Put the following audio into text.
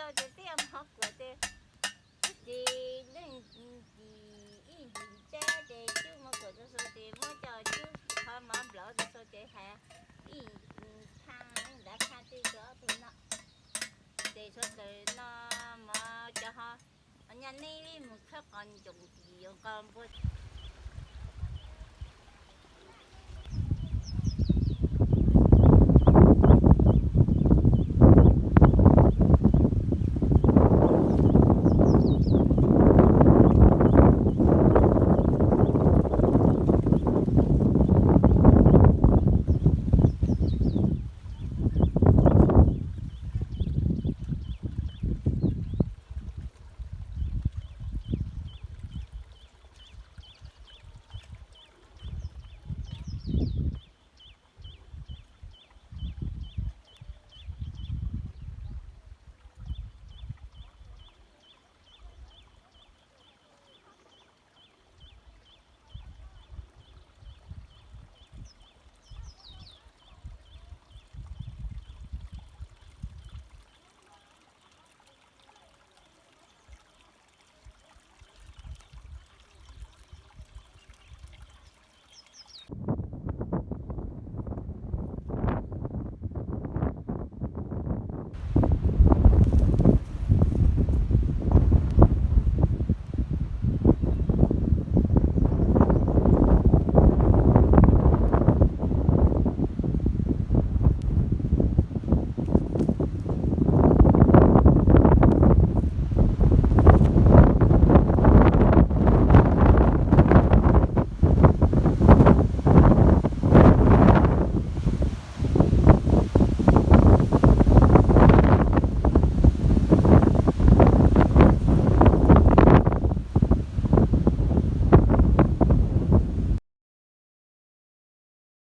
Ces twb yog mov kuam ces, ces leej ntsis ib ntsis teb ces cub mov kuam rau xu ces muab cov cub qhov mov nplawm rau xu ces hais ib khaj, ib ntav khaj twj rau ob tug no. Ces suav tawm no mov cov ho, nyaj neb mus khawb qos ncoos tis yuav nqos npua.